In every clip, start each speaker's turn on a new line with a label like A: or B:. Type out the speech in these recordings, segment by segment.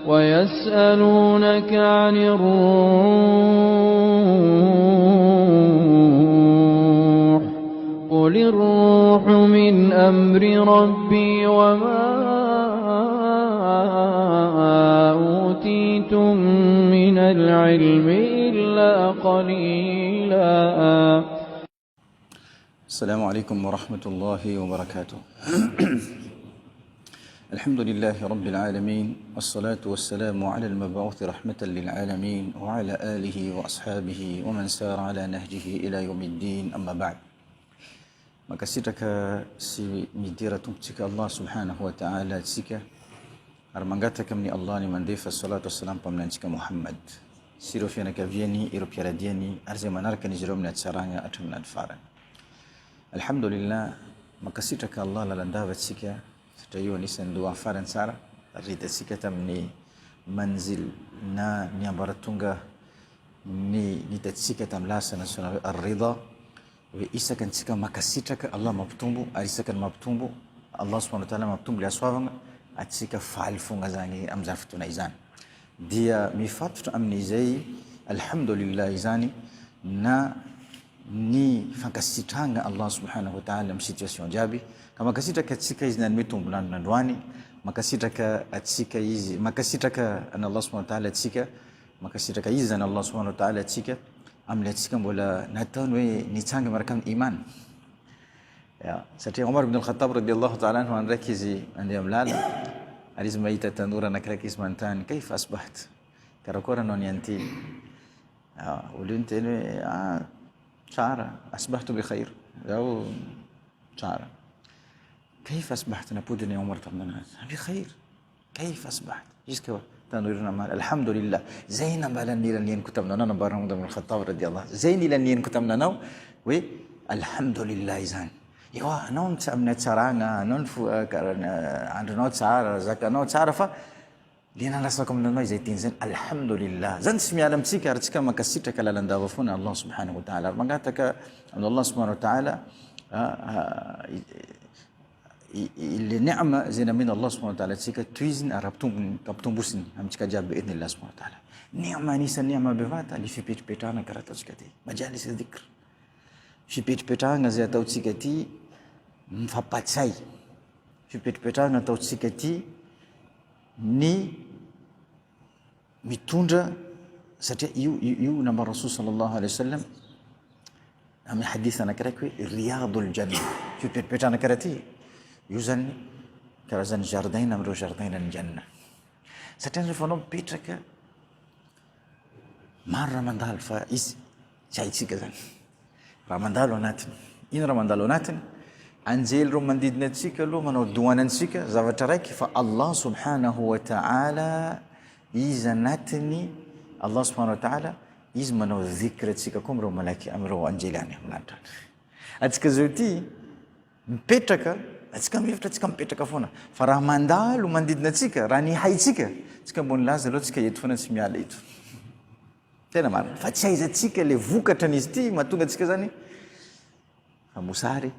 A: ويسألونك عن الروح قل الروح من أمر ربي وما أوتيتم من العلم إلا قليلا.
B: السلام عليكم ورحمة الله وبركاته. الحمد لله رب العالمين، والصلاة والسلام على المبعوث رحمة للعالمين وعلى آله وأصحابه ومن سار على نهجه إلى يوم الدين أما بعد. Mankasitraka sy midera Tompontsika Allah subhanahu wa ta'ala antsika ary mangataka amin'i Allah ny mandefa salatu wassalam mpaminantsika Muhammad sy ireo fianakaviany, ireo mpiara-diany ary izay manaraka an'izy ireo amin'ny hatsaragna hatramin'ny andro farany. Alhamdulillah, mankasitraka Allah lalandava antsika satria io anisan'ny doa farany tsara ary hitantsika tamin'ny manzil na ny ambaratonga ny nitantsika tamin'ny lasa nantsoina hoe ar-ridha hoe isaka ny tsika mankasitraka Allah mampitombo ary isaka ny mampitombo Allah subhanahu wa ta'ala mampitombo le hasoavagna atsika faly fogna zany amin'izany fotoana izany dia mifatotra amin'izay alhamdulillah izany na ny fankasitrahagna Allah subhanahu wa ta'ala amin'ny situation jiaby ka mankasitraka atsika izy nanome tombon'andro nandroany, mankasitraka atsika izy, mankasitraka an Allah subhanahu wa ta'ala atsika, mankasitraka izy zany Allah subhanahu wa ta'ala atsika amin'ilay atsika mbola nataony hoe nitsanga miaraka amin'ny iman. Ya, satria Omar ibn al-Khattab radiyallahu ta'ala anhu ndraiky izy andeha amin'ny lala ary izy mahita tanora anankiray izy manontany kaifa asbaht, karakôry anao niany ty? Olo io niteny hoe ah tsara, asbahtu bi khair, zaho tsara. Kaifa asbahta, napodiny i Omar tamin'anazy, bi khair, kaifa asbahta, jusque tanora io namaly, alhamdulillah, zay nambala nila nihenoko taminanao, nambaran'i Omar ibn Khattab radiallahu anhu, zay nila nihenoko taminanao hoe alhamdulillah izany. Ewa, anao amin'ny hatsaragna, anao ny fo, andronao tsara, zakanao tsara fa Le nanasako aminanao izay teny izay, Alhamdulillah. Zany tsy miala amintsika ary tsika mankasitraka lalandava foana Allah subhanahu wa ta'ala. Ary mangataka amin'i Allah subhanahu wa ta'ala le ni'ma izay namena Allah subhanahu wa ta'ala antsika tohiziny ary ampitombony ampitombosiny amintsika jiaby bi'idhnillah subhanahu wa ta'ala. Ni'ma anisan'ny ni'ma bevata le fipetripetrahana karaha ataontsika ty. Majalis dhikr. Fipetripetrahana izay ataontsika ty mifampatsiahy. Fipetripetrahana ataontsika ty ny mitondra satria io io nambaran'i Rasoul sallallahu alaihi wasallam amin'ny hadith anankiray hoe riyadul janna, fipetrapetrahana karaha ty io zany karazan'ny jardin amin'ireo jardin ny janna, satria rehefa anao mipetraka maro raha mandalo fa izy Tsy haintsika zany. Raha mandalo anatiny. Ino raha mandalo anatiny? Anjely ireo manodidina antsika aloha manao doany antsika, zavatra raiky fa Allah subhanahu wa ta'ala izy anatiny, Allah subhanahu wa ta'ala izy manao dhikr antsika koa amin'ireo malaika, amin'ireo anjely any amin'ny lanitra any. Antsika zao ity mipetraka, antsika mihevitra antsika mipetraka foana, fa raha mandalo manodidina antsika, raha ny haintsika, tsika ambony laza aloha tsika eto foana tsy miala eto. Tena marina. Fa tsy aizantsika le vokatra an'izy ity mahatonga antsika zany fa mosary,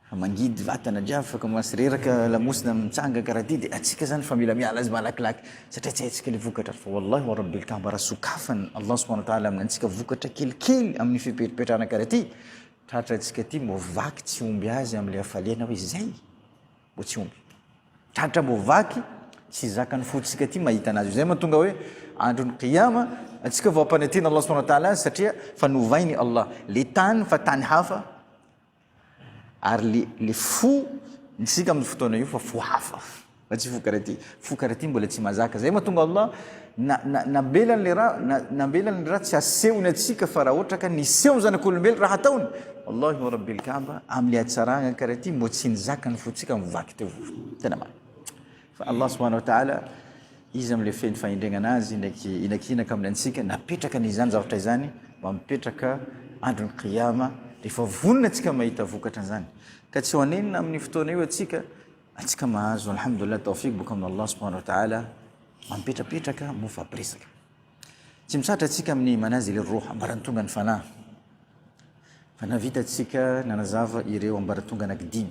B: fa mangidy vatana jiaby, fa commence reraka lamosina mitsanga karaha ty de antsika zany fa mila miala azy malakilaky satria tsy haintsika le vokatra. Fa wallahi wa rabbil kaaba raha sokafan Allah subhanahu wa ta'ala amin'ny antsika vokatra kelikely amin'ny fipetripetrahana karaha ty, tratra antsika ty mbo vaky tsy omby azy amin'le hafaliana hoe zay. Mbo tsy omby. Tratra mbo vaky, tsy zakan'ny fontsika aty mahita anazy io. Zay mahatonga hoe andron'ny Qiyama, antsika vao ampanantena Allah subhanahu wa ta'ala azy satria fa novainy Allah. Le tany fa tany hafa, ary le le fo ntsika amin'ny fotoana io fa fo hafa. Fa tsy fo karaha ty. Fo karaha ty mbola tsy mahazaka. Zay mahatonga Allah na na nambelany le raha, na nambelany le raha tsy asehony antsika fa raha ohatra ka niseho ny zanak'olombelo raha ataony, Wallahi wa Rabbil Kaaba, amle hatsaragna karaha ty mbô tsy nizaka ny fontsika mivaky teo vovo. Tena marina. Fa Allah subhanahu wa ta'ala izy amle feno fahendregna anazy ndraiky inakinaka amle antsika napetraka ny izany zavatra izany mba mipetraka andron'ny qiyama rehefa vonona antsika mahita vokatra an'izany. Ka tsy ho anenina amin'ny fotoana io antsika, antsika mahazo alhamdulillah tawfiq boka amin'ny Allah subhanahu wa ta'ala Mampetrapetraka moa mifampiresaka. Tsy misatra antsika amin'ny manazil ar-ruh, ambaratongan'ny fanahy. Fa nahavita antsika nanazava ireo ambaratonga anankidimy.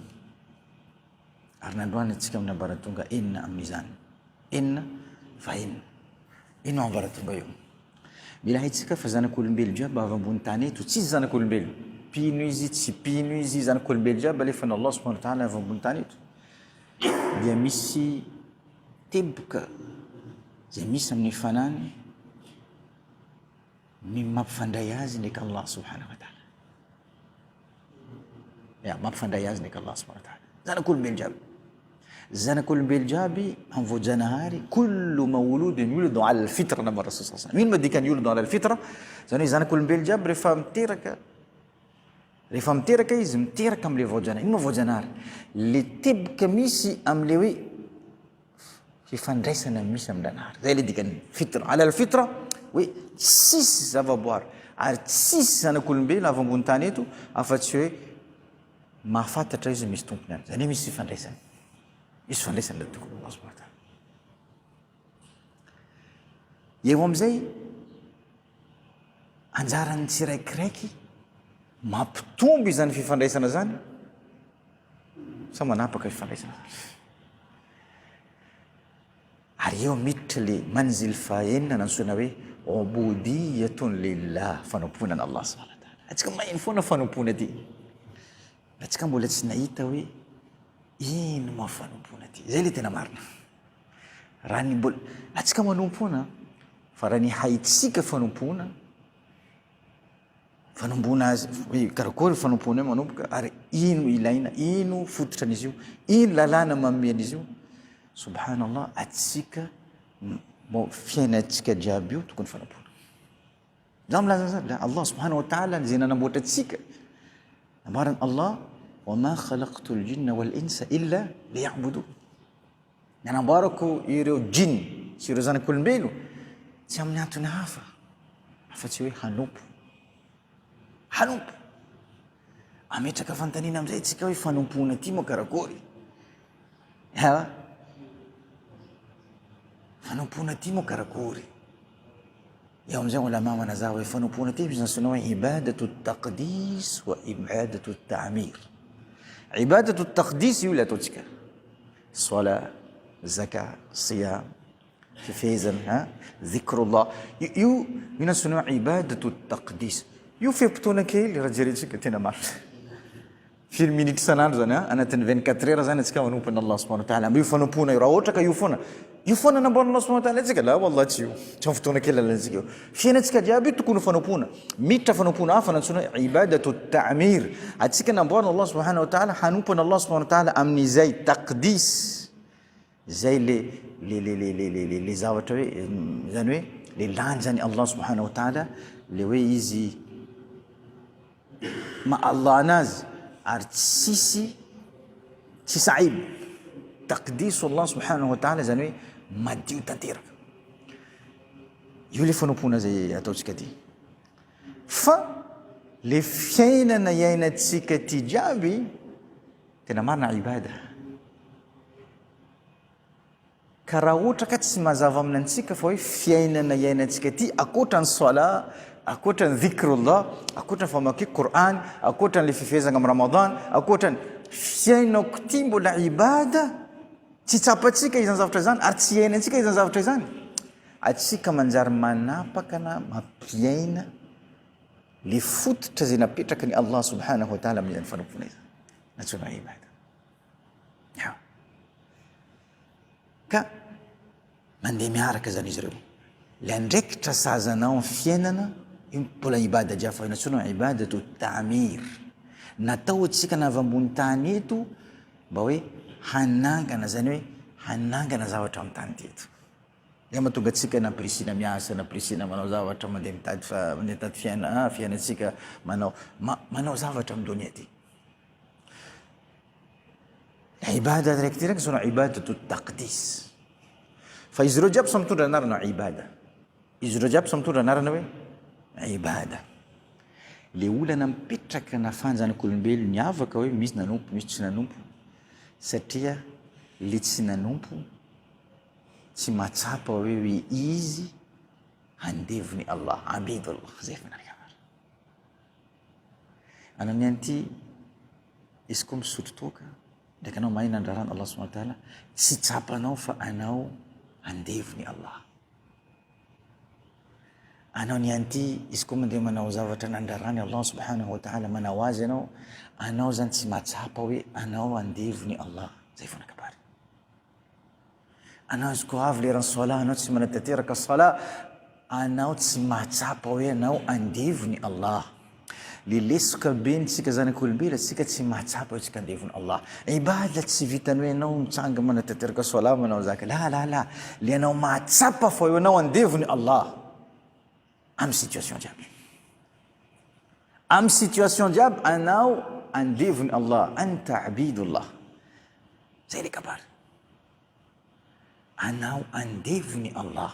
B: Ary nandroany antsika amin'ny ambaratonga enina amin'izany. Enina, fahenina. Ino ambaratonga io? Mila haintsika fa zanak'olombelo jiaby avy ambony tany eto, tsisy zanak'olombelo, mpino izy, tsy mpino izy, zanak'olombelo jiaby alefan'i Allah subhanahu wa ta'ala avy ambony tany eto, dia misy teboka izay misy amin'ny fanany ny mampifandray azy ndraiky Allah subhanahu wa ta'ala. Ya, mampifandray azy ndraiky Allah subhanahu wa ta'ala. Zanak'olombelo jiaby. Zanak'olombelo jiaby amin'ny voajanahary, kullu mawludin yuladu ala al-fitra nambaran'ny Rasul sallallahu alaihi wasallam. Ino ma dikan'ny yuladu ala al-fitra? Zany hoe zanak'olombelo jiaby rehefa miteraka rehefa miteraka izy miteraka amin'ilay voajanahary. Ino ma voajanahary? Le teboka misy amin'ilay hoe Fifandraisana misy amin-dRanahary. Zay le dikan'ny fitra. Ala al-fitra hoe tsisy zavaboary ary tsisy zanak'olombelona avy ambony tany eto afa-tsy hoe mahafantatra izy misy tompony any. Zany hoe misy fifandraisana. Misy fifandraisana le tokony Allah subhanahu wa ta'ala. Eo amin'izay anjaran'ny tsiraikiraiky mampitombo izany fifandraisana izany sa manapaka fifandraisana. Ary eo miditra le manzil fahaenina nantsoina hoe ubudiyatun lillah, fanompoana an'Allah subhanahu wa ta'ala. Antsika maheno foana fanompoana ty. Antsika mbola tsy nahita hoe ino ma fanompoana ty. Zay le tena marina. Raha ny mbola antsika manompo foana fa raha ny haitsika fanompoana Fanomboana azy hoe karakory fanompoana io manomboka ary ino ilaina, ino fototra an'izy io, ino lalàna manome an'izy io. Subhanallah, atsika bon fiainantsika jiaby io tokony fanompoana. Za milaza an'izany, la Allah subhanahu wa ta'ala izay nanamboatra antsika. Nambaran'i Allah, wa ma khalaqtul jinna wal insa illa liya'budun. Nanamboarako ireo djinn sy ireo zanak'olombelo tsy amin'ny antony hafa afa-tsy hoe hanompo. Hanompo. Ametraka fanontaniana amin'izay tsika hoe fanompoana ity moa karakory? Ha? Fanompoana ity moa karakory? Eo amin'izay ulama manazava hoe fanompoana ity misy antsoina hoe ibadatu taqdis wa ibadatu ta'mir. Ibadatu taqdis io ilay ataontsika. Sola, zaka, siyam, fifehezana, ha, zikrullah. Io io antsoina hoe ibadatu taqdis. Io fe-potoana kely raha jerentsika tena marina. Firy minitra isan'andro zany an? Anatin'ny 24 heures zany antsika manompo an'Allah subhanahu wa ta'ala. Io fanompoana io raha ohatra ka io foana. Io foana namboarin'Allah subhanahu wa ta'ala antsika. La wallah tsy io. Tsy amin'ny fotoana kely lalantsika io. Fiainantsika jiaby io tokony ho fanompoana. Miditra fanompoana hafa nantsoina hoe ibadatu ta'mir. Antsika namboarin'Allah subhanahu wa ta'ala hanompo an'Allah subhanahu wa ta'ala amin'izay taqdis. Zay le le le le le le le le zavatra hoe zany hoe le lanjan'i Allah subhanahu wa ta'ala le hoe izy maha Allah anazy ary tsisy tsisy aib taqdisu Allah subhanahu wa ta'ala zany hoe madio tanteraka io le fanompoana zay ataontsika ty fa le fiainana iainantsika ty jiaby tena marina ibada Ka raha ohatra ka tsy mazava aminy antsika fa hoe fiainana iainantsika ity akoatra ny Salah, akoatra ny Dhikrullah, akoatra ny famakiako Qur'an, akoatra ny le fifehezana amin'ny Ramadan, akoatra ny fiainako ity mbola ibada, tsy tsapantsika izany zavatra izany ary tsy iainantsika izany zavatra izany. Atsika manjary manapaka na mampiaina le fototra izay napetraky ny Allah subhanahu wa ta'ala amin'izany fanompoana izany. Antsoina ibada. Ya. Ka mandeha miaraka zany izy ireo. Le andraikitra sazanao amin'ny fiainana, io mbola ibada jiaby fa antsoina hoe ibadatu ta'mir. Natao antsika na avy ambony tany eto mba hoe hanangana zany hoe hanangana zavatra amin'ny tany ty eto. Zay mahatonga antsika nampirisihina miasa, nampirisihina manao zavatra, mandeha mitady fa mandeha mitady fiainana, fiainantsika manao manao zavatra amin'ny donia ty. Ibada raiky ty raiky zao ibadatu taqdis. Fa izy ireo jiaby samy mitondra anarana ibada. Izy ireo jiaby samy mitondra anarana hoe ibada. Le olana mipetraka na fanjanak'olombelo niavaka hoe misy nanompo, misy tsy nanompo. Satria le tsy nanompo tsy mahatsapa hoe hoe izy andevon'i Allah, abidullah. Zay fa narika. Anao niany ty izy koa misotro toaka ndraiky anao mahay nandrarana Allah subhanahu wa ta'ala tsy tsapanao fa anao. Andevon'i Allah. Anao niany ty, izy koa mandeha manao zavatra nandrarany Allah subhanahu wa ta'ala manao azy ianao, anao zany tsy mahatsapa hoe anao andevon'i Allah. Zay foana kabary. Anao izy koa avy leran'ny salah, anao tsy manatanteraka salah, anao tsy mahatsapa hoe anao andevon'i Allah. Le lesoka be ny tsika zanak'olombelona, tsika tsy mahatsapa hoe tsika andevon'i Allah. Ibada tsy vitan'ny hoe anao mitsanga manatanteraka salah manao zaka. La la la. Le anao mahatsapa fa hoe anao andevon'i Allah. Amin'ny situation jiaby. Amin'ny situation jiaby anao andevon'i Allah, anta abidullah. Zay le kabary. Anao andevon'i Allah.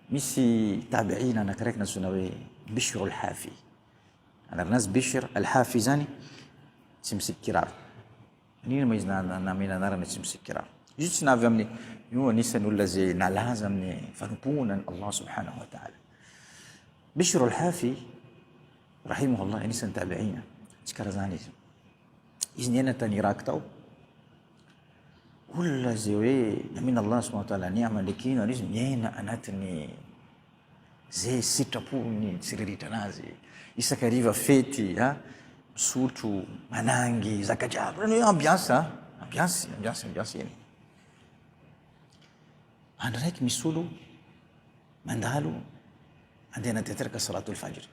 B: Misy tabi'in anakiraiky nantsoina hoe Bishr al-Hafi. Anaranazy Bishr al-Hafi zany tsy misiky kiraro. Maninona moa izy namena anarana tsy misiky kiraro? Izy io tsy navy amin'ny io anisan'ny olona izay nalaza amin'ny fanompoana an'i Allah subhanahu wa ta'ala. Bishr al-Hafi rahimahullah anisan'ny tabi'ina. Tsy karaha zany izy. Izy niaina tany Irak tao. Olona izay hoe namena Allah subhanahu wa ta'ala ni'ma ndraiky ino ary izy miaina anatin'ny Ze sitrapony mitsiriritra anazy, isan-kariva fety a, misotro, manangy, zaka jiaby, zany hoe ambiance a, ambiance, ambiance, ambiance eny. Andro raiky misy olo mandalo andeha hanatanteraka salatul fajr,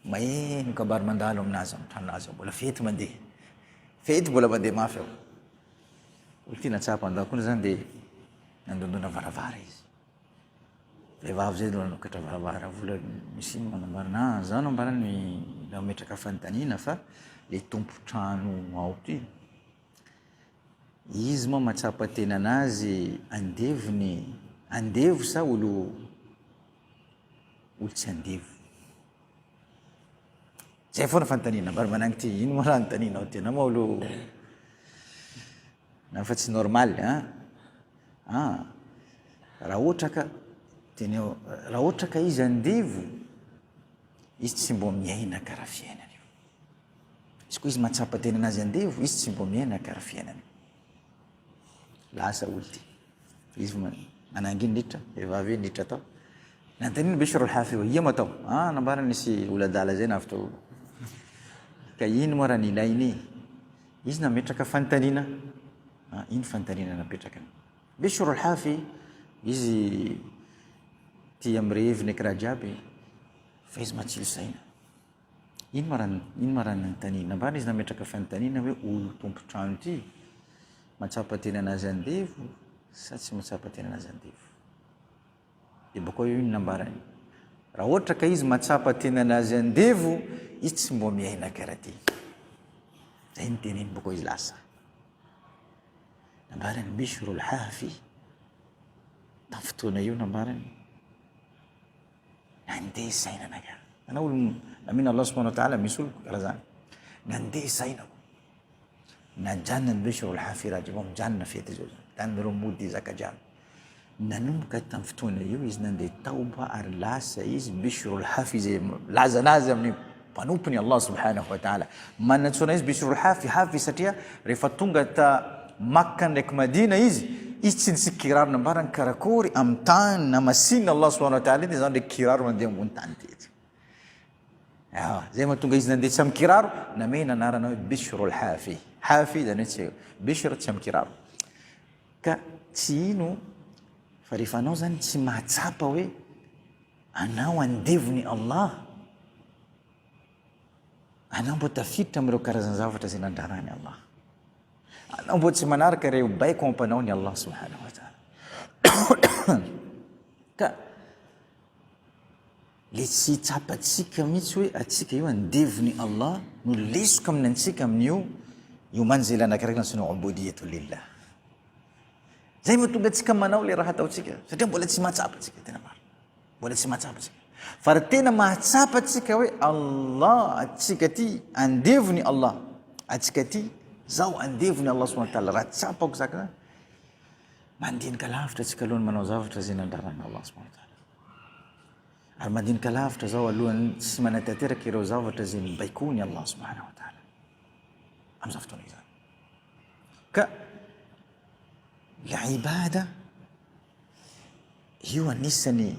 B: maheno kabary mandalo aminazy amin'ny tranonazy ao, mbola fety mandeha, fety mbola mandeha mafy ao. Olo ty nahatsapa an-dakozia zany de nandondona varavara izy. Vehivavy zay no nanokatra varavara vola misy ino manambara na za no ambarany nametraka fanontaniana fa le tompon-trano ao ty izy moa mahatsapa tena anazy andevony andevo sa olo olo tsy andevo zay foana fanontaniana ambary manangy ty ino moa raha anontanianao ty anao moa olo na fa tsy normal an Ah, raha ohatra ka teneo, raha ohatra ka izy andevo, izy tsy mbo miaina karaha fiainana io. Izy koa izy mahatsapa tena anazy andevo, izy tsy mbo miaina karaha fiainana io. Lasa olo ty. Izy mananginy niditra, vehivavy io niditra tao. Nanontaniana Bishr al-Hafi hoe, ia moa tao? Ah, nambarany nisy olo adala zay navy tao. Ka ino moa raha nilainy? Izy nametraka fanontaniana. Ah, ino fanontaniana napetrakany? Bishr al-Hafi, izy tia mirevy ndraiky raha jiaby, fa izy matsilo saina. Ino ma raha, ino ma raha nanontaniana? Nambarany izy nametraka fanontaniana hoe olo tompon-trano ty, mahatsapa tena anazy andevo sa tsy mahatsapa tena anazy andevo? Dia bakao io ny nambarany. Raha ohatra ka izy mahatsapa tena anazy andevo, izy tsy mbo miaina karaha ty. Zay ny teniny bakao izy lasa. Nambarany Bishr al-Hafi, tamin'ny fotoana io nambarany, nandeha saina anaka. Anao olo namina Allah subhanahu wa ta'ala misy olo karaha zany. Nandeha sainako. Najanona ny Bishr al-Hafi raha vao mijanona fety zao zany. Tany nareo mody zaka jiaby. Nanomboka tamin'ny fotoana io izy nandeha tauba ary lasa izy Bishr al-Hafi izay milaza anazy amin'ny mpanompony Allah subhanahu wa ta'ala. Manantsoana izy Bishr al-Hafi, Hafi satria rehefa tonga ta Makka ndraiky Madina izy, izy tsy nisiky kiraro nambarany karakory amin'ny tany namasinina Allah subhanahu wa ta'ala iny zany ndraiky kiraro mandeha ambony tany teto. Ah, zay mahatonga izy nandeha tsy amin'ny kiraro, namena anarana hoe Bishr al-Hafi. Hafi zany hoe tsy Bishr tsy amin'ny kiraro. Ka tsy ino fa rehefa anao zany tsy mahatsapa hoe anao andevon'i Allah, anao mbo tafiditra amin'ireo karazan-javatra izay nandraran'i Allah. Anao mbo tsy manaraka ireo baiko ampanaon'i Allah subhanahu wa ta'ala. Ka le tsy tsapantsika mihitsy hoe antsika io andevon'i Allah no lesoka amin'ny antsika amin'io io manzila anankiray nantsoina hoe ubudiyatu lillah. Zay mahatonga antsika manao le raha ataontsika satria mbola tsy mahatsapa antsika tena marina. Mbola tsy mahatsapa antsika. Fa raha tena mahatsapa antsika hoe Allah antsika ty andevon'i Allah, antsika ty zaho andevon'i Allah subhanahu wa ta'ala, raha tsapako zaka zany, mandinika lavitra antsika alohan'ny manao zavatra izay nandraran'i Allah subhanahu wa ta'ala. Ary mandinika lavitra zaho alohan'ny tsy manatanteraka ireo zavatra izay nibaikoany Allah subhanahu wa ta'ala. Amin'izao fotoana izany. Ka la ibada. Io anisany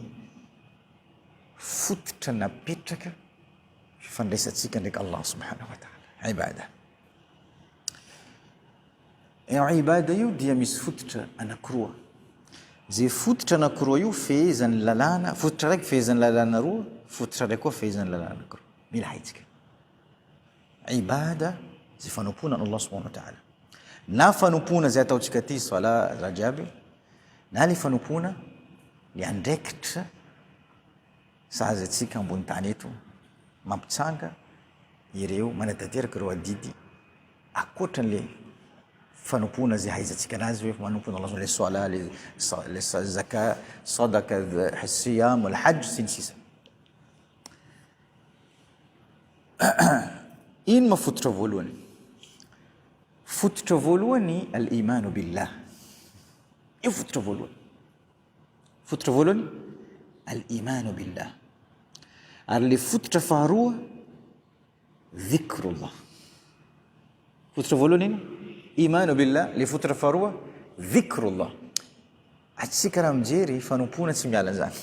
B: fototra napetraka fifandraisantsika ndraiky Allah subhanahu wa ta'ala. Ibada. Io ibada io dia misy fototra anankiroa. Zay fototra anankiroa io fehezan'ny lalàna, fototra raiky fehezan'ny lalàna roa, fototra raiky koa fehezan'ny lalàna anankiroa. Mila haintsika. Ibada zay fanompoana an'Allah subhanahu wa ta'ala. Na fanompoana zay ataontsika aty, salah, raha jiaby, na le fanompoana le andraikitra sahaza antsika ambony tany eto, mampitsanga ireo, manatanteraka ireo adidy ankoatran'le fanompoana zay ahaizantsika anazy hoe manompo an'Allah le salah, le le zaka, sadaka, siyam, al hajj sy ny sisa. Ino ma fototra voalohany? Fototra voalohany al-imanu billah. Io fototra voalohany. Fototra voalohany al-imanu billah. Ary le fototra faharoa dhikrullah. Fototra voalohany ino? Imanu billah. Le fototra faharoa dhikrullah. Atsika raha mijery fanompoana tsy miala an'izany.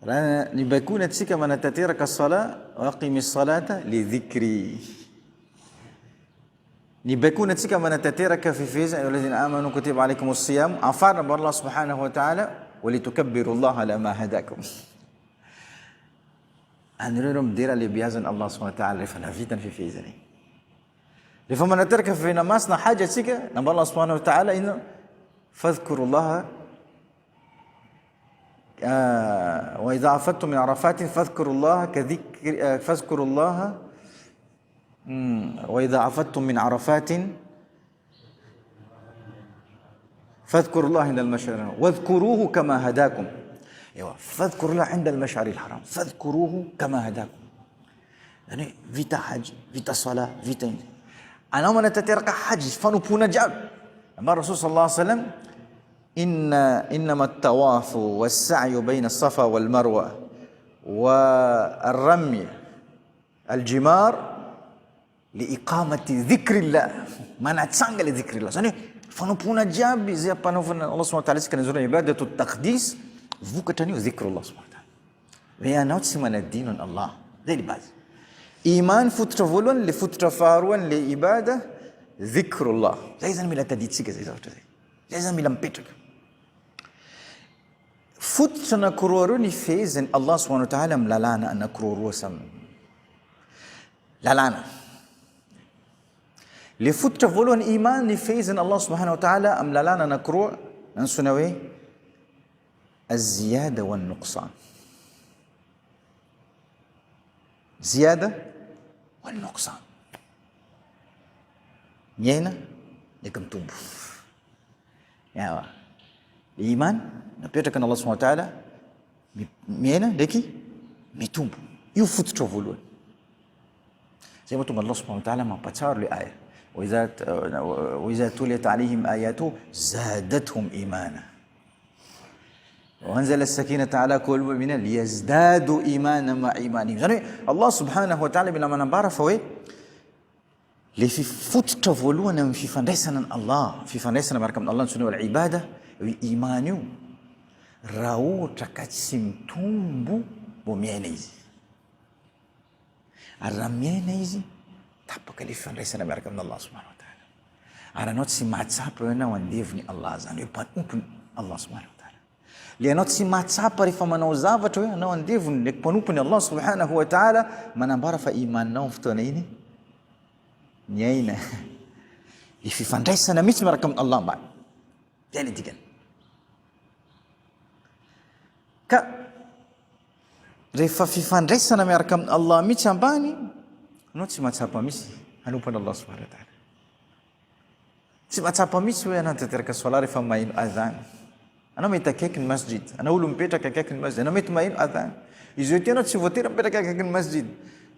B: Raha nibaikoina antsika manatanteraka salah, aqimi salata li dhikri. Nibaikoina antsika manatanteraka fifehezana, ya alladhina amanu kutiba alaykum as-siyam, afarina ba Allah subhanahu wa ta'ala, wa litukabbiru Allah ala ma hadakum. Anareo ireo midera lehibeazana Allah subhanahu wa ta'ala rehefa navita ny fifehezana iny. Rehefa manateraka fifehena masina hajj antsika, nambara Allah subhanahu wa ta'ala inona? Fadhkurullaha wa idha afattum min arafatin fadhkurullaha ka dhikri fadhkurullaha wa idha afattum min arafatin fadhkurullaha inda al-mash'ar wadhkuruhu kama hadakum. Ewa, fadhkurullaha inda al-mash'ar al-haram. Fadhkuruhu kama hadakum. Zany hoe vita hajj, vita salah, vita iny. Anao manatanteraka hajj, fanompoana jiaby. Ambara Rasul sallallahu alaihi wasallam inna innama at-tawafu was-sa'yu bayna as-safa wal-marwa wa ar-ramy al-jimar li iqamati dhikrillah manatsanga le dhikrillah. Zany hoe fanompoana jiaby izay ampanaovana Allah subhanahu wa ta'ala isaka ny ibadatu taqdis vokatra an'io dhikrullah subhanahu wa ta'ala. Hoe ianao tsy manadino an Allah. Zay le base. Iman fototra voalohany, le fototra faharoany le ibada, dhikrullah. Zay zany mila tadidintsika zay zavatra zay. Zay zany mila mipetraka. Fototra anankiroa reo ny feheziny Allah subhanahu wa ta'ala amin'ny lalàna anankiroa roa samy lalàna. Le fototra voalohany iman ny feheziny Allah subhanahu wa ta'ala amin'ny lalàna anankiroa antsoina hoe Al-ziyada wa al-nuqsan. Ziyada wa al-nuqsan. Miaina ndraiky mitombo. Yawa. Le iman napetraka an'Allah subhanahu wa ta'ala miaina ndraiky mitombo. Io fototra voalohany. Zay mahatonga Allah subhanahu wa ta'ala mampatsaro le aya. Wa iza tuliyat alayhim ayatu zadathum imana. Wa anzala as-sakinata ala qulubihim liyazdadu imana ma imanihim. Zany hoe Allah subhanahu wa ta'ala mila manambara fa hoe le fototra voalohany amin'ny fifandraisana an'i Allah, fifandraisana miaraka amin'i Allah antsoina hoe al-ibada, io iman io raha ohatra ka tsy mitombo vao miaina izy. Ary raha miaina izy, tapaka le fifandraisana miaraka amin'i Allah subhanahu wa ta'ala. Ary anao tsy mahatsapa hoe anao andevon'i Allah zany, hoe mpanompony Allah subhanahu wa ta'ala. Le anao tsy mahatsapa rehefa manao zavatra hoe anao andevony, le mpanompony Allah subhanahu wa ta'ala, manambara fa imaninao amin'ny fotoana iny, miaina. Le fifandraisana mihitsy miaraka amin'i Allah ambany. Zay le dikany. Ka Rehefa fifandraisana miaraka amin'i Allah mihitsy ambany, anao tsy mahatsapa mihitsy hanompo an'Allah subhanahu wa ta'ala. Tsy mahatsapa mihitsy hoe anao tanteraka solat rehefa maheno adhan. Anao mety akaiky ny masjid, anao olo mipetraka akaiky ny masjid, anao mety maheno adhan. Izy io ty anao tsy voatery mipetraka akaiky ny masjid.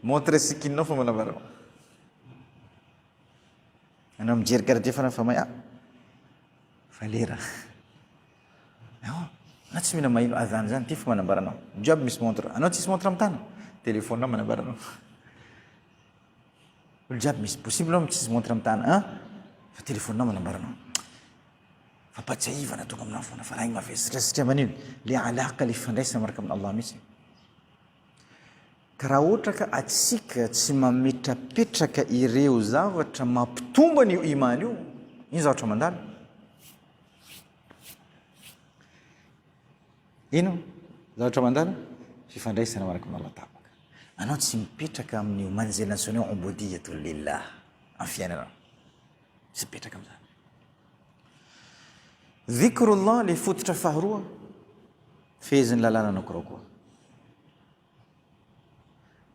B: Montre sikininao fa manambara anao. Anao mijery karaha ty fa mahay ah. Fa lera. Anao tsy mila maheno adhan zany, ty fa manambara anao. Jiaby misy montre. Anao tsisy montre amin'ny tana? Téléphone manambara anao. Olo jiaby misy. Possible anao tsisy montre amin'ny tana, hein? Fa téléphone manambara anao. Fampatsiahivana tonga aminao foana fa raha igny mavesatra satria manino? Le alaka le fifandraisana miaraka amin'i Allah mihitsy. Ka raha ohatra ka atsika tsy mametrapetraka ireo zavatra mampitombo an'io iman io, ino zavatra mandalo? Ino zavatra mandalo? Fifandraisana miaraka amin'i Allah tapaka. Anao tsy mipetraka amin'io manzil antsoina hoe ubudiyatu lillah amin'ny fiainanao. Tsy mipetraka amin'izany. Dhikrullah le fototra faharoa, fehezin'ny lalàna anankiroa koa.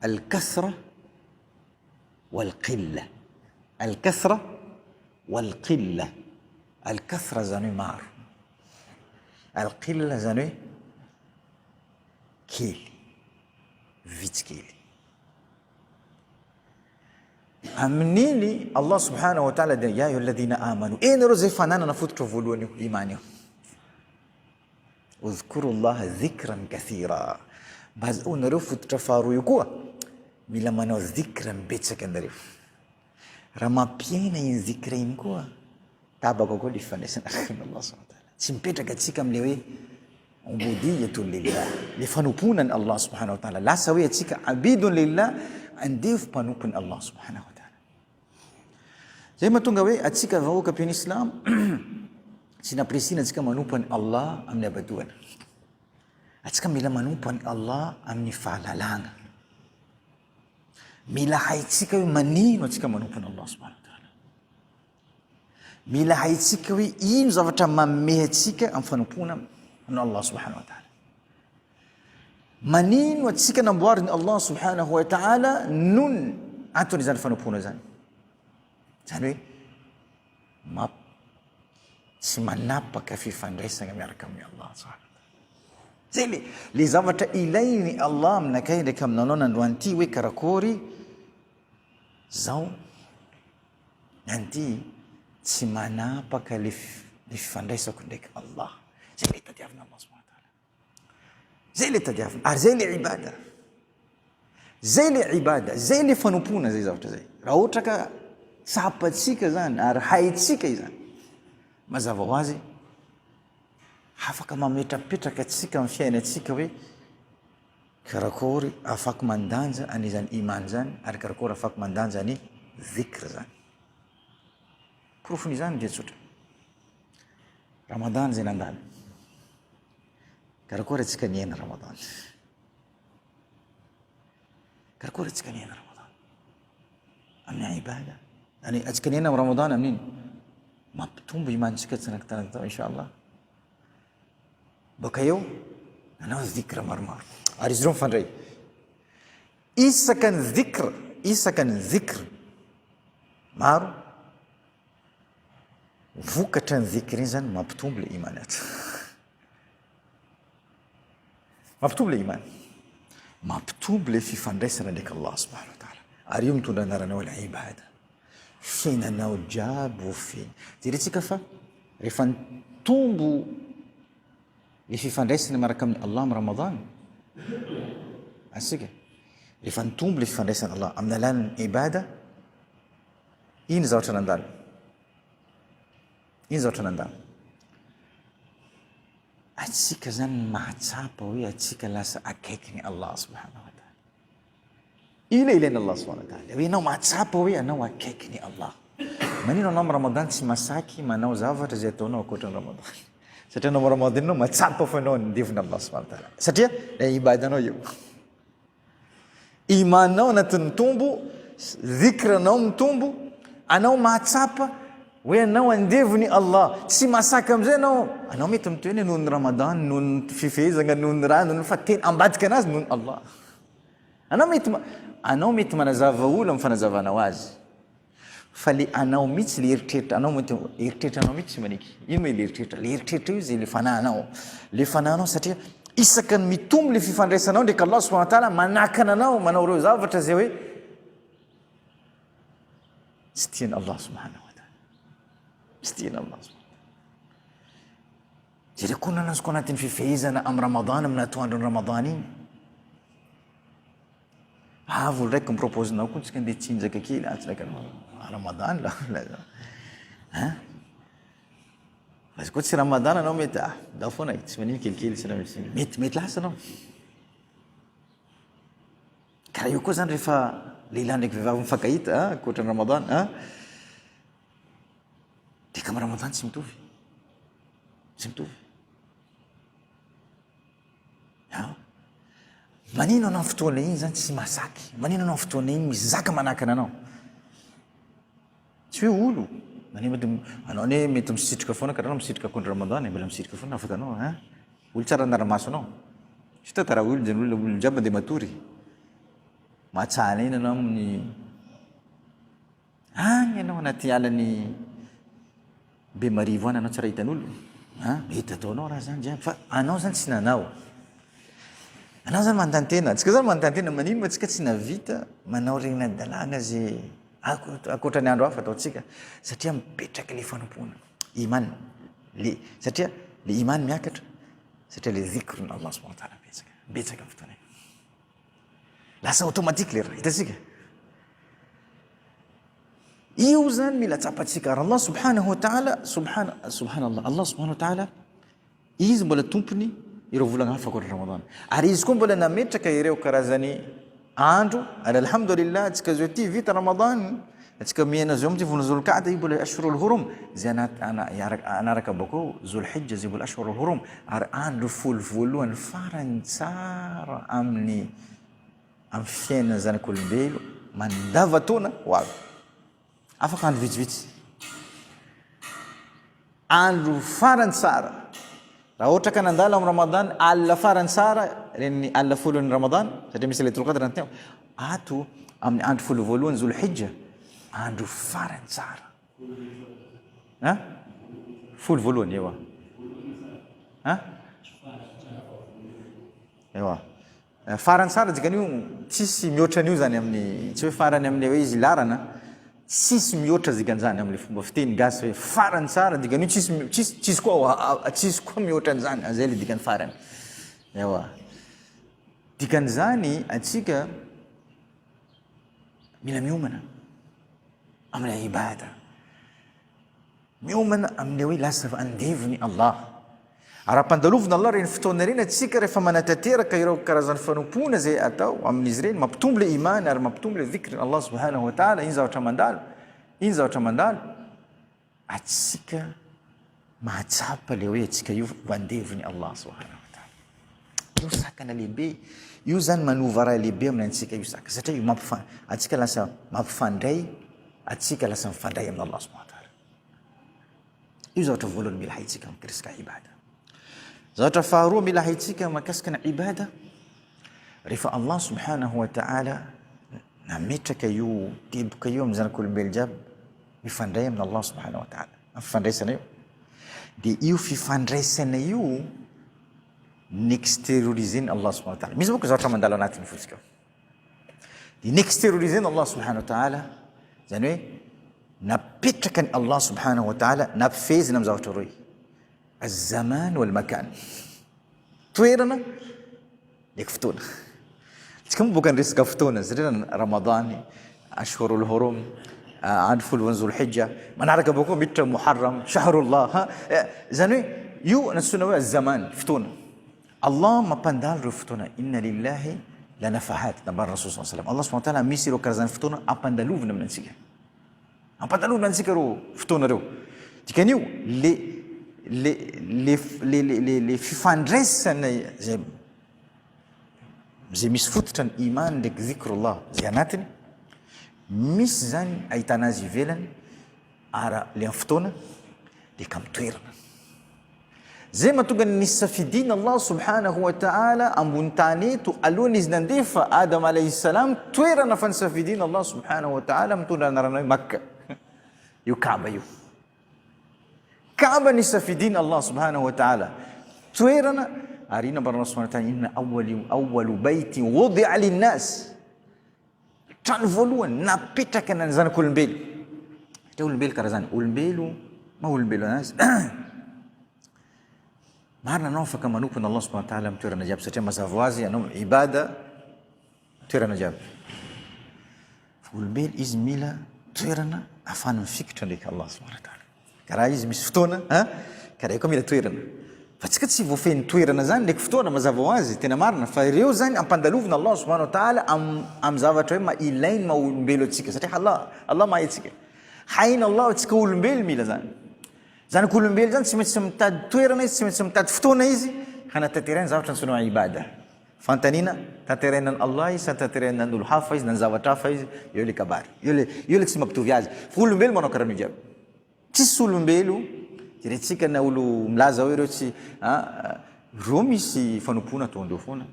B: Al-kathra wal-qilla. Al-kathra wal-qilla. Al-kathra zany hoe maro. Al-qilla zany hoe kely, vitsy kely. Amin'iny Allah subhanahu wa ta'ala dia ya ayyuhalladhina amanu, eny ireo izay fananana fototra voalohany io, imany io. Udhkurullaha dhikran kathira. Mba azahoanareo fototra faharoa io koa, mila manao dhikra betsaka nareo. Raha mampiaina iny dhikra iny koa, tabaka koa le fifandraisana amin'Allah subhanahu wa ta'ala. Tsy mipetraka antsika amin'le hoe Ubudiyatun lillah, le fanompoana an'i Allah subhanahu wa ta'ala. Lasa hoe antsika abidun lillah, andevo mpanompon'i Allah subhanahu wa ta'ala. Zay mahatonga hoe antsika vahoaka mpino islam tsy nampirisihina antsika manompo an'i Allah amin'ny habadoana. Antsika mila manompo an'i Allah amin'ny fahalalana. Mila haintsika hoe manino antsika manompo an'i Allah subhanahu wa ta'ala. Mila haintsika hoe ino zavatra manome antsika amin'ny fanompoana an'i Allah subhanahu wa ta'ala. Manino antsika namboarin'i Allah subhanahu wa ta'ala noho anton'izany fanompoana izany. Izany hoe map tsy manapaka fifandraisana miaraka amin'i Allah subhanahu wa ta'ala. Zay le le zavatra ilain'i Allah aminakay ndraiky aminanao nandroany ity hoe karakory zao Anty tsy manapaka le le fifandraisako ndraiky Allah. Zay le tadiavina Allah subhanahu wa ta'ala. Zay le tadiavina ary zay le ibada. Zay le ibada, zay le fanompoana zay zavatra zay. Raha ohatra ka tsapantsika zany ary haintsika izany, mazava ho azy afaka mametrapetraka antsika amin'ny fiainantsika hoe Karakôry ahafahako mandanja an'izany iman izany ary karakôry ahafahako mandanja ny dhikr izany. Porofon'izany dia tsotra. Ramadan izay nandalo. Karakôry antsika niaina Ramadan. Karakôry antsika niaina Ramadan. Amin'ny ibada. Any antsika niaina amin'ny Ramadan amin'iny. Mampitombo imantsika tsy nankitanana inshallah. Baka eo, nanao dhikr maromaro. Ary izy ireo mifandray. Isaka ny dhikr, isaka ny dhikr maro, vokatra ny dhikr iny zany mampitombo le iman ato. Mampitombo le iman. Mampitombo le fifandraisana ndraiky Allah subhanahu wa ta'ala. Ary io mitondra anarana hoe al-ibada. Fiainanao jiaby ho feno. Jerentsika fa rehefa nitombo ny fifandraisana miaraka amin'i Allah amin'ny Ramadan, asika, rehefa nitombo le fifandraisana Allah amin'ny alalan'ny ibada, ino zavatra nandalo? Ino zavatra nandalo? Atsika zany mahatsapa hoe atsika lasa akaikin'i Allah subhanahu wa ta'ala. Io ilay ilain'i Allah subhanahu wa ta'ala. Hoe ianao mahatsapa hoe ianao akaikin'i Allah. Manino anao amin'ny Ramadan tsy masaky manao zavatra izay ataonao ankoatra ny Ramadan? Satria anao amin'ny Ramadan ianao mahatsapa fa ianao andevon'i Allah subhanahu wa ta'ala. Satria ilay ibadanao io. Imanao anatin'ny mitombo, dhikranao mitombo, anao mahatsapa hoe anao andevon'i Allah. Tsy masaka amin'izay anao, anao mety miteny noho ny Ramadan, noho ny fifehezana, noho ny rano, noho ny fa tena ambadika anazy noho ny Allah. Anao mety anao mety manazava olo amin'ny fanazavanao azy. Fa le anao mihitsy le eritreritra anao mety eritreritra anao mihitsy tsy maneky. Ino moa le eritreritra? Le eritreritra io zay le fanahinao. Le fanahinao satria isaka ny mitombo le fifandraisanao ndraiky Allah subhanahu wa ta'ala manakana anao manao ireo zavatra zay hoe tsy tian'i Allah subhanahu wa ta'ala. Tsy tian'i Allah subhanahu wa ta'ala. Jereo koa nanazoko anatin'ny fifehezana amin'ny Ramadan amin'ny atoandron'ny Ramadan iny. Avy olo raiky mi-propose nao koa tsika andeha tsinjaka kely atsy raiky Ramadan la. Hein? Fa Izy koa tsy Ramadan anao mety ah, ndao foana e, tsy manino kelikely tsy raha misy. Mety mety lasa anao. Karaha io koa zany rehefa lehilahy ndraiky vehivavy mifankahita ah, ankoatra ny Ramadan ah. Dia kama Ramadan tsy mitovy. Tsy mitovy. Ah. Manino anao fotoana iny zany tsy masaky. Manino anao fotoana iny misy zaka manakana anao. Tsy hoe olo. Manino mety anao anie mety misitrika foana karaha anao misitrika akondro Ramadan e, mbola misitrika foana afaka anao hein. Olo tsara anara-maso anao. Tsy tantara olo zany olona olona jiaby mandeha matory. Mahatsahana iny anao amin'ny Any ianao anaty alan'i Bemarivo any anao tsy raha hitan'olo a, mety ataonao raha zany jiaby fa anao zany tsy nanao. Anao zany manontany tena, antsika zany manontany tena manino ma tsika tsy navita manao regny nadalàna ze ankoatra ny andro hafa ataontsika satria mipetraka le fanompoana, iman le satria le iman miakatra satria le zikr Allah subhanahu wa ta'ala betsaka, betsaka ny fotoana io. Lasa automatique le raha, hitantsika? Io zany mila tsapantsika ary Allah subhanahu wa ta'ala subhana subhanallah Allah subhanahu wa ta'ala izy mbola tompony ireo volana hafa ankoatra Ramadan ary izy koa mbola nametraka ireo karazany andro ary alhamdulillah antsika zao ty vita Ramadan antsika miaina zao amin'ity volana Zulqa'da io mbola ashhurul hurum zay anaraka bakeo Zulhijja zay mbola ashhurul hurum ary andro folo voalohany farany tsara amin'ny amin'ny fiainan'ny zanak'olombelo mandava-taona ho avy. Afaka andro vitsivitsy. Andro farany tsara. Raha ohatra ka nandalo amin'ny Ramadan, alina farany tsara, ireny alina folon'ny Ramadan, satria misy Laylatul Qadr anatiny ao, ato amin'ny andro folo voalohany Zulhijja, andro farany tsara. Hein? Folo voalohany, ewa. Hein? Ewa. Farany tsara dikan'io tsisy mihoatra an'io zany amin'ny, tsy hoe farany amin'ny hoe izy ilarana, tsisy mihoatra dikan'izany amin'ny fomba fiteny gasy hoe farany tsara dikan'io tsisy tsisy tsisy koa tsisy koa mihoatra an'izany, zay le dikan'ny farany. Ewa. Dikan'izany antsika mila miomana amin'ilay ibada. Miomana amin'ilay hoe lasa andevon'i Allah. Ary ampandalovina Allah ireny fotoana ireny antsika rehefa manatanteraka ireo karazan'ny fanompoana izay atao amin'izy ireny, mampitombo ilay iman ary mampitombo ilay dhikr Allah subhanahu wa ta'ala, iny zavatra mandalo, iny zavatra mandalo, antsika mahatsapa ilay hoe antsika io ho andevon'i Allah subhanahu wa ta'ala. Io sakana lehibe, io zany manova raha lehibe amin'ny antsika io saka, satria io mampifa, antsika lasa mampifandray, antsika lasa mifandray amin'Allah subhanahu wa ta'ala. Io zavatra voalohany mila haintsika mikasika ibada. Zavatra faharoa mila haintsika mahakasika ny ibada, rehefa Allah subhanahu wa ta'ala nametraka io teboka io amin'ny zanak'olombelo jiaby mifandray amin'ny Allah subhanahu wa ta'ala, amin'ny fifandraisana io, dia io fifandraisana io Nexterioriser-ny Allah subhanahu wa ta'ala. Misy manko zavatra mandalo anatin'ny fontsika ao. Dia nexterioriser-ny Allah subhanahu wa ta'ala, izany hoe napetraka ny Allah subhanahu wa ta'ala, nampifehezina amin'ny zavatra roy. Az-zaman wal makan. Toerana ndraiky fotoana. Tsika moa boka niresaka fotoana satria Ramadan, Ashhurul Hurum, andro folo voan'ny Zulhijja, manaraka boko miditra Muharram, Shahrullah. Izany hoe io nantsoina hoe zaman, fotoana. Allah mampandalo ireo fotoana. Inna lillahi la nafahat, nambaran'ny Rasul sallallahu alaihi wasallam. Allah subhanahu wa ta'ala misy ireo karazan'ny fotoana ampandalovina amin'ny antsika. Ampandalovina antsika ireo fotoana ireo. Dikan'io le le le le le le fifandraisana izay Izay misy fototra ny iman ndraiky zikrullah izay anatiny, misy zany ahitana azy ivelany ara le amin'ny fotoana dia ka mitoerana. Zay mahatonga ny nisafidiana Allah subhanahu wa ta'ala ambony tany eto alohan'ny izy nandefa Adam alayhi salam toerana fa nisafidiana Allah subhanahu wa ta'ala mitondra anarana hoe Makka. Io Kaaba io. Kaaba nisafidiana Allah subhanahu wa ta'ala toerana ary inona ambaran'Allah subhanahu wa ta'ala inna awwali awwalu baiti wudi'a linnas trano voalohany napetraka ny zanak'olombelo satria olombelo karaha zany olombelo maha olombelo anazy marina anao afaka manompo an'Allah subhanahu wa ta'ala amin'ny toerana jiaby satria mazava ho azy anao ibada Toerana jiaby. Fa olombelo izy mila toerana afahany mifikitra ndraiky Allah subhanahu wa ta'ala. Karaha izy misy fotoana, hein? Karaha io koa mila toerana. Fa tsika tsy voafehin'ny toerana zany ndraiky fotoana mazava ho azy, tena marina, fa ireo zany ampandalovina Allah subhanahu wa ta'ala am am zavatra hoe ma ilainy maha olombelo antsika satria Allah Allah mahay antsika. Hainy Allah hoe tsika olombelo mila zany. Zanak'olombelo zany tsy maintsy mitady toerana izy, tsy maintsy mitady fotoana izy hanatanterahiny zavatra antsoina hoe ibada. Fanontaniana, tanterahinan'i Allah izy sa tanterahinan'olo hafa izy na ny zavatra hafa izy, eo le kabary. Eo le eo le tsy mampitovy azy. Fa olombelo manao karaha an'io jiaby. Tsisy olombelo, jerentsika na olo milaza hoe reo tsy a, reo misy fanompoana ataondreo foana,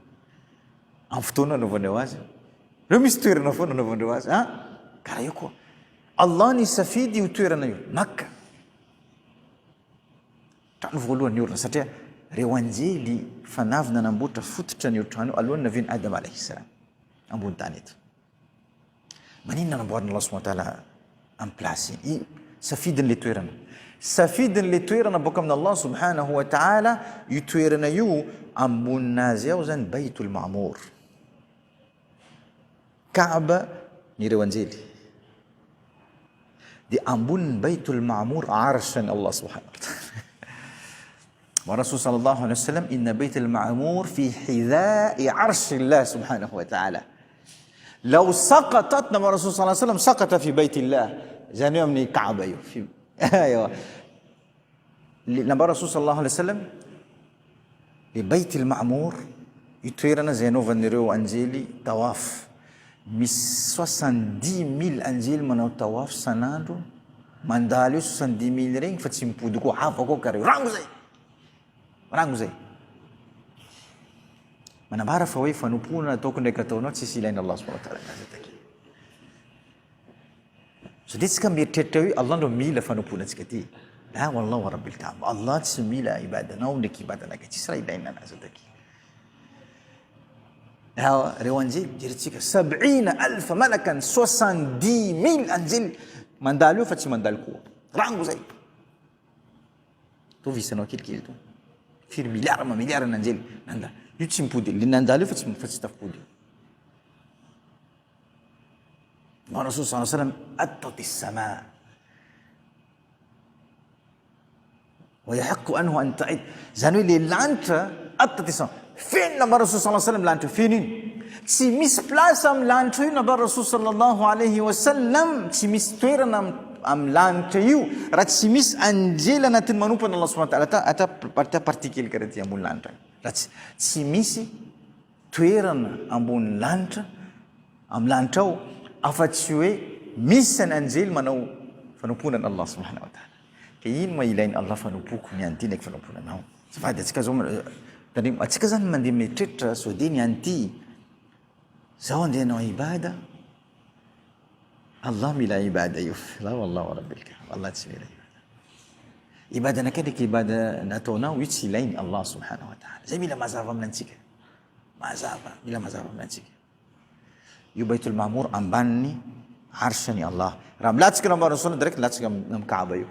B: amin'ny fotoana anaovandreo azy, reo misy toerana foana anaovandreo azy, a, karaha io koa. Allah nisafidy io toerana io, Makka. Trano voalohany niorina satria reo anjely fanavy nanamboatra fototra an'io trano io alohan'ny navian'i Adam alayhi salam ambony tany eto. Maninona namboarina Allah subhanahu wa ta'ala amin'ny place iny? Safidiny le toerana. Safidiny le toerana boaka amin'ny Allah subhanahu wa ta'ala io toerana io amboninazy ao zany Baitul Ma'mur. Kaaba ny ireo anjely. Dia ambonin'ny Baitul Ma'mur arshan'i Allah subhanahu wa ta'ala. Wa Rasul sallallahu alaihi wasallam inna Baitul Ma'mur fi hidha'i arshillah subhanahu wa ta'ala. Law saqatat nama Rasul sallallahu alaihi wasallam saqata fi baitillah. Zany hoe amin'ny Kaaba io. Fi Aywa. Nambara Rasul sallallahu alaihi wasallam Le Bayt al-Ma'mour, io toerana izay anaovan'ireo anjely tawaf. Misy 70 000 anjely manao tawaf san'andro, mandalo eo 70 000 regny fa tsy mipody koa, hafa koa kare, rango zay! Rango zay! Manambara fa hoe fanompoana ataoko ndraiky ataonao tsisy ilaina Allah subhanahu wa ta'ala anazy ataky. Sao dia tsika mieritreritra hoe Allah no mila fanompoana antsika ty. La wallah wa rabbil kaaba. Allah tsy mila ibadanao ndraiky ibadanakay. Tsisy raha ilaina anazy ataky. Reo anjely jerentsika sab'ina alfa malakan 70 000 anjely mandalo eo fa tsy mandalo koa. Rango zay. Tovy isanao kelikely to. Firy milliard ma milliard ny anjely nandalo. Io tsy mipody. Le nandalo io fa tsy fa tsy tafipody. Wa Rasul sallallahu alaihi wasallam attat as-sama. Wa yahiqqu anhu an ta'id. Zany hoe le lanitra attat as-sama. Feno nambara Rasul sallallahu alaihi wasallam lanitra feno iny. Tsy misy place amin'ny lanitra io nambara Rasul sallallahu alaihi wasallam, tsy misy toerana amin'ny lanitra io raha tsy misy anjely anatin'ny manompo an'Allah subhanahu wa ta'ala. Ata ata partie kely karaha ty ambony lanitra. Raha tsy tsy misy toerana ambony lanitra amin'ny lanitra ao afa-tsy hoe misy ny anjely manao fanompoana an'Allah subhanahu wa ta'ala. Ka ino ma ilain'i Allah fanompoko ny an'ity ndraiky fanompoana anao? Azafady antsika zao tandremo antsika zany mandeha mieritreritra sao dia ny an'ity zaho andeha hanao ibada Allah mila ibada io. La wallah wa rabbil kaaba. Allah tsy mila ibada. Ibada anakay ndraiky ibada nataonao io tsy ilainy Allah subhanahu wa ta'ala. Zay mila mazava aminantsika. Mazava, mila mazava aminantsika. Io Baitul Ma'mur ambanin'ny arshan'i Allah. Raha milatsaka ny ambaran'ny Sunna direct milatsaka amin'ny Kaaba io.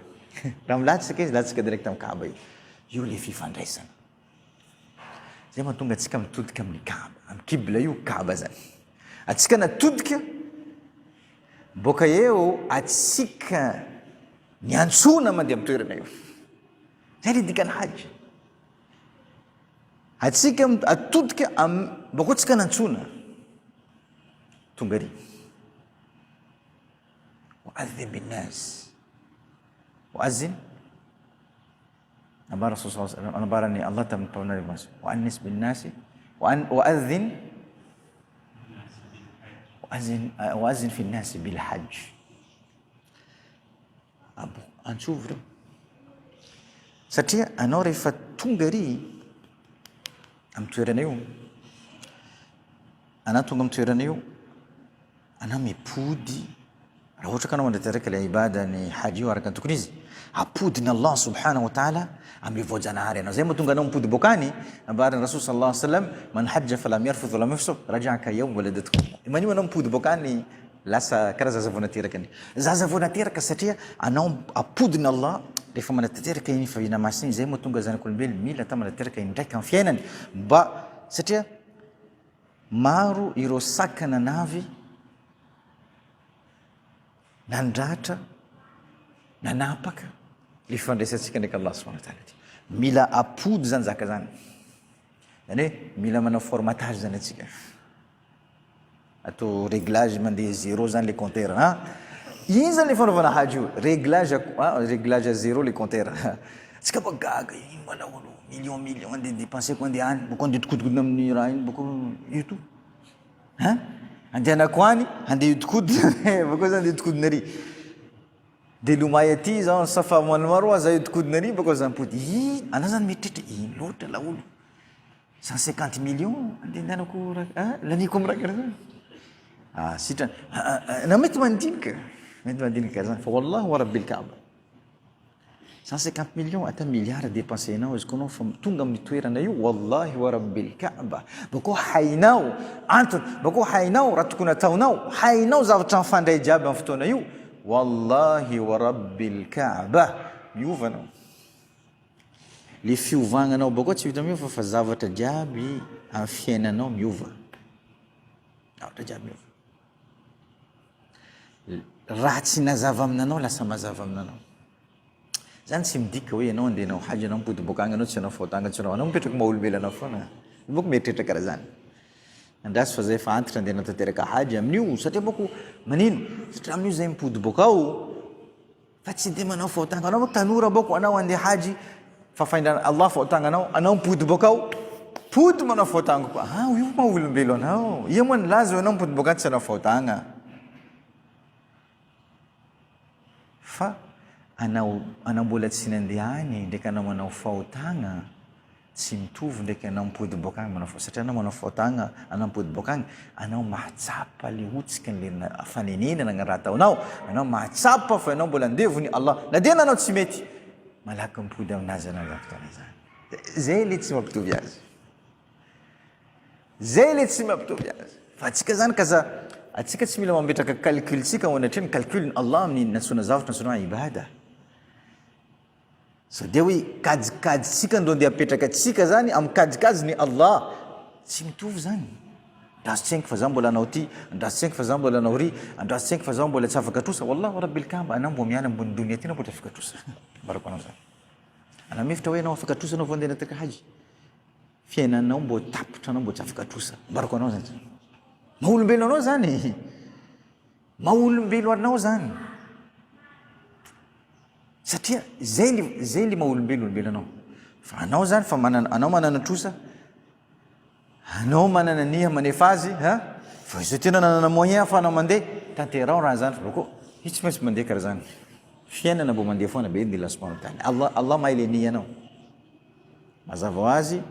B: Raha milatsaka izy latsaka direct amin'ny Kaaba io. Io le fifandraisana. Zay mahatonga antsika mitodika amin'ny Kaaba, amin'ny Qibla io Kaaba zany. Antsika natodika boka eo atsika niantsoana mandeha amin'ny toerana io. Zay le dikan'ny hajj. Atsika atodika am boko tsika nantsoina tonga ary. Wa'adhin bin nas. Wa'azin Nambara Rasul nambarany Allah tamin'ny mpaminany Mose, wa'annis bin nasi wa'adhin wa'azin wa'azin fi nasi bil hajj. Abo, antsovy ireo. Satria anao rehefa tonga ery amin'ny toerana io, anao tonga amin'ny toerana io, anao mipody, raha ohatra ka anao mandrateraka ilay ibada ny hajj io araka ny tokony izy, apodin'i Allah subhanahu wa ta'ala amin'ny voajanahary anao. Zay mahatonga anao mipody boaka any, nambaran'ny Rasoul sallallahu alaihi wasallam, man hajja falam yarfuth walam yafsuq, raja'a ka yawm waladathu ummuh. Maninona anao mipody boaka any Lasa karaha zaza vao nateraka ny zaza vao nateraka satria anao apodiny Allah rehefa manatanteraka iny fivavahana masina iny, zay mahatonga zanak'olombelo mila atao manatanteraka indraika amin'ny fiainany mba satria maro ireo sakana navy nandratra nanapaka. Le fifandraisantsika ndraiky Allah subhanahu wa ta'ala ty. Mila apody zany zaka zany. Zany hoe mila manao formatage zany antsika. Atao réglage mandeha zéro zany le compteur an. Iny zany le fanaovana hajj io, réglage ah réglage à zéro le compteur. Tsika mba gaga, ino ma laolo, million million andeha dépenseko andeha any, boko andeha hodikodina amin'ny raha iny, boko io to. Hein? Andehanako any, andeha hiodikodina, boko za andeha hiodikodina ary. Dia lomay aty zao, safa maromaro aza hiodikodina ary boko za mipody. Ih, anao zany mieritreritra, ino loatra laolo. 150 millions andehandehanako ah, laniako amin'ny raha karaha zany. Ah, sitrany. Ah, ah, na mety mandinika, mety mandinika karaha zany fa wallahi wa rabbil kaaba. 150 millions ata milliard dépenser-nao izy koa anao fa tonga amin'ny toerana io wallahi wa rabbil kaaba. Bakô hainao antony, bakô hainao raha tokony ataonao, hainao zavatra mifandray jiaby amin'ny fotoana io, wallahi wa rabbil kaaba miova anao. Le fiovagnanao bakao tsy vita miova fa zavatra jiaby amin'ny fiainanao miova. Zavatra jiaby miova. Raha tsy nazava aminanao lasa mazava aminanao. Zany tsy midika hoe ianao andeha hanao hajj anao mipody boaka agny anao tsy hanao fahotagna tsy hanao, anao mipetraka maha olombelona foana. Io bôko mieritreritra karaha zany. Andraso fa zay efa antitra andeha hanatanteraka hajj amin'io satria bôko manino? Satria amin'io zay mipody boaka ao Fa tsy dia manao fahotagna anao tanora boko anao andeha hajy fa faindrana Allah fahotagna anao anao mipody boka ao pody manao fahotagna koa ah io ma olombelo anao ia moa nilaza hoe anao mipody boka tsy hanao fahotagna fa anao anao mbola tsy nandeha any ndraiky anao manao fahotagna Tsy mitovy ndraiky anao mipody boaka agny manao satria anao manao faotagna anao mipody boaka agny anao mahatsapa le hotsiky le fanenenana ny raha ataonao anao mahatsapa fa ianao mbola andevony Allah na dia nanao tsy mety malaky mipody aminazy anao zany fotoana zany zay le tsy mampitovy azy zay le tsy mampitovy azy fa atsika zany kaza atsika tsy mila mametraka calcul tsika ao anatrehany calcul Allah amin'ny nantsoina zavatra nantsoina ibada Sao dia hoe kajikajintsika ndro andeha apetraka tsika zany amin'ny kajikajiny Allah. Tsy mitovy zany. Andraso tsy haiko fa za mbola hanao ty, andraso tsy haiko fa za mbola hanao ry, andraso tsy haiko fa za mbola tsy afaka trosa. Wallah wa rabbil kaaba anao mbo miala ambony donia ty anao mbola tsy afaka trosa. Ambarako anao zany. Anao mihevitra hoe anao afaka trosa anao vao andeha hanataka hajj. Fiainanao mbo tapitra anao mbo tsy afaka trosa. Ambarako anao zany. Maha olombelona anao zany. Maha olombelo anao zany. Satria zay le zay le maha olombelo olombelo anao. Fa anao zany fa manana anao manana trosa, anao manana niha manefa azy ha, fa izao tena nanana moyen afahanao mandeha, tanteraho raha zany fa bakeo io tsy maintsy mandeha karaha zany. Fiainana mbo mandeha foana be ny subhanahu wa ta'ala. Allah Allah mahay le nihanao. Mazava ho azy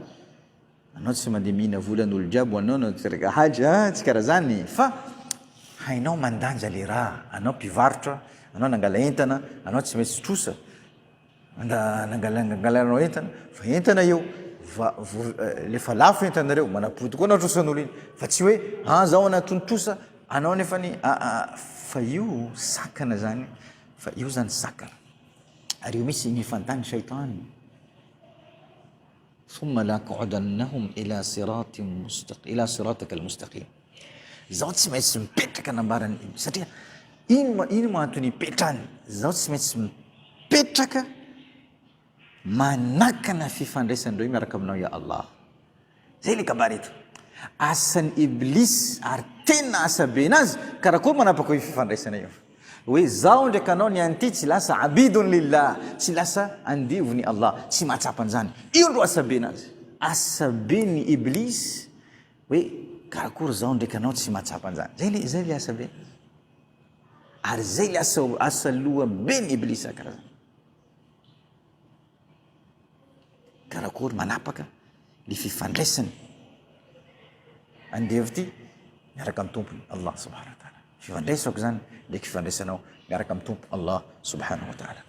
B: Anao tsy mandeha mihina volan'olo jiaby ho anao no teraka hajj a, tsy karaha zany fa hainao mandanja le raha, anao mpivarotra, anao nangala entana, anao tsy maintsy trosa, nangala nangalaranao entana, fa entana io va vo lefa lafo entanareo manapody koa anao trosan'olo iny fa tsy hoe an zao anatony trosa anao nefany aa fa io sakana zany fa io zany sakana ary io misy ny fantany shaitan. Thumma la'aq'udannahum ila siratin mustaq ila siratikal mustaqim. Zaho tsy maintsy mipetraka nambarany satria ino ino ma antony hipetrahany? Zaho tsy maintsy mipetraka manakana fifandraisan'ireo miaraka aminao ya Allah. Zay le kabary eto. Asan'ny Iblis ary tena asa be nazy karakory manapaka io fifandraisana io. Hoe zaho ndraiky anao ny an'ity tsy lasa abidun lillah, tsy lasa andevon'i Allah, tsy mahatsapa an'izany. Io ndro asa be nazy. Asa be ny Iblis hoe karakory zaho ndraiky anao tsy mahatsapa an'izany. Zay le zay le asa be. Ary zay le asa asa loha be ny Iblis karaha zany. Karakory manapaka ny fifandraisany andevo ty miaraka amin'ny tompony Allah subhanahu wa ta'ala. Fifandraisako zany ndraiky fifandraisanao miaraka amin'ny tompo Allah subhanahu wa ta'ala.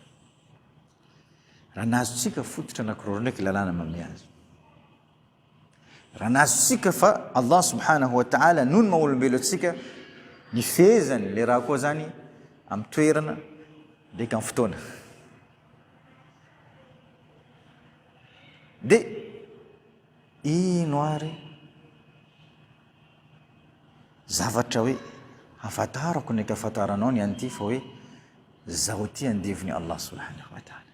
B: Raha nahazotsika fototra anankiroa ndraiky lalàna manome azy. Raha nahazotsika fa Allah subhanahu wa ta'ala noho ny maha olombelo antsika ny fehezany le raha koa zany amin'ny toerana ndraiky amin'ny fotoana. Dia ino ary zavatra hoe hafantarako ndraiky hafantaranao ny an'ity fa hoe zaho ty andevon'i Allah subhanahu wa ta'ala.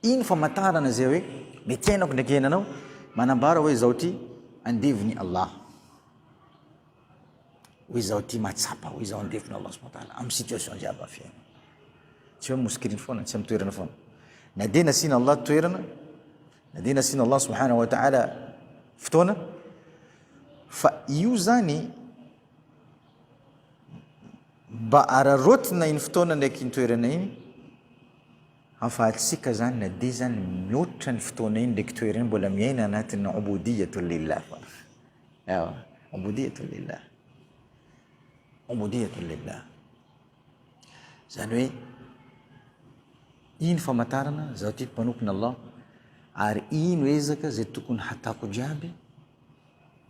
B: Iny famantarana izay hoe mety iainako ndraiky iainanao, manambara hoe izaho ity andevon'i Allah. Hoe izaho ity mahatsapa hoe izaho andevon'i Allah subhanahu wa ta'ala amin'ny situation jiaby amin'ny fiainana. Tsy hoe mosikiriny foana, tsy amin'ny toerana foana. Na dia nasiana Allah toerana, na dia nasiana Allah subhanahu wa ta'ala fotoana, fa io zany mba araraotina iny fotoana ndraiky iny toerana iny, Afahantsika zany na dia zany mihoatra ny fotoana iny ndraiky toerana iny mbola miaina anatin'ny ubudiyatu lillah foana. Ewa, ubudiyatu lillah. Ubudiyatu lillah. Zany hoe ino famantarana zaho ty mpanompon' Allah ary ino ezaka zay tokony hatako jiaby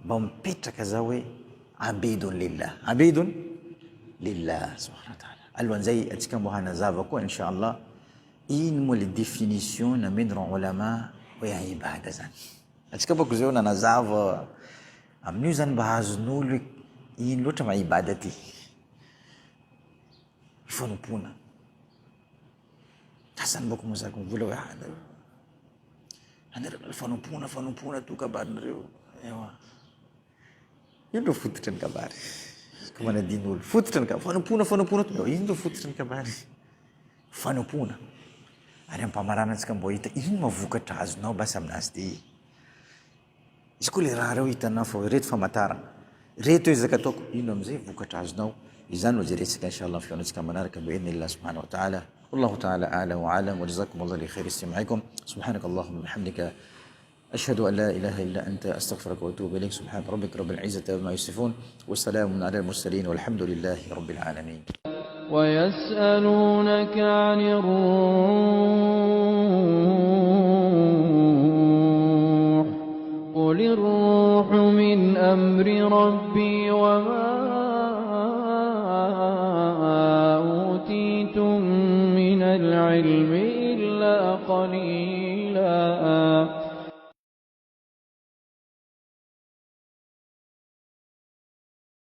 B: Mba mipetraka za hoe abidun lillah, abidun lillah subhanahu wa ta'ala. Alohan'izay antsika mbo hanazava koa insha Allah ino moa le définition nameno ra ulama hoe ibada zany. Antsika bako zao nanazava amin'io zany mba azon'olo hoe ino loatra ma ibada ty. Fanompoana. Sasany bako mazaka mivola hoe ah nareo anareo fanompoana fanompoana to kabarinareo ewa. Ino ro fototry ny kabary? Ko manadino olo. Fototry ny kabary. Fanompoana fanompoana to. Ino ro fototry ny kabary? Fanompoana. Ary ampamaranantsika mbo hita ino ma vokatra azonao basy aminazy ty. Izy koa le raha reo hitanao fa ireto famantarana, ireto ezaka ataoko, ino amizay vokatra azonao, izany no jerentsika inshallah amin'ny fihaonantsika manaraka bi idhnillah subhanahu wa ta'ala, wallahu ta'ala a'la wa a'lam wa jazakumullah li khairi istima'ikum, subhanakallahumma wa bihamdika ashhadu an la ilaha illa anta astaghfiruka wa atubu ilayk, subhana rabbika rabbil izzati amma yasifun wa salamun ala al mursalin walhamdulillahi rabbil alamin.
A: ويسألونك عن الروح قل الروح من أمر ربي وما أوتيتم من العلم إلا قليلا.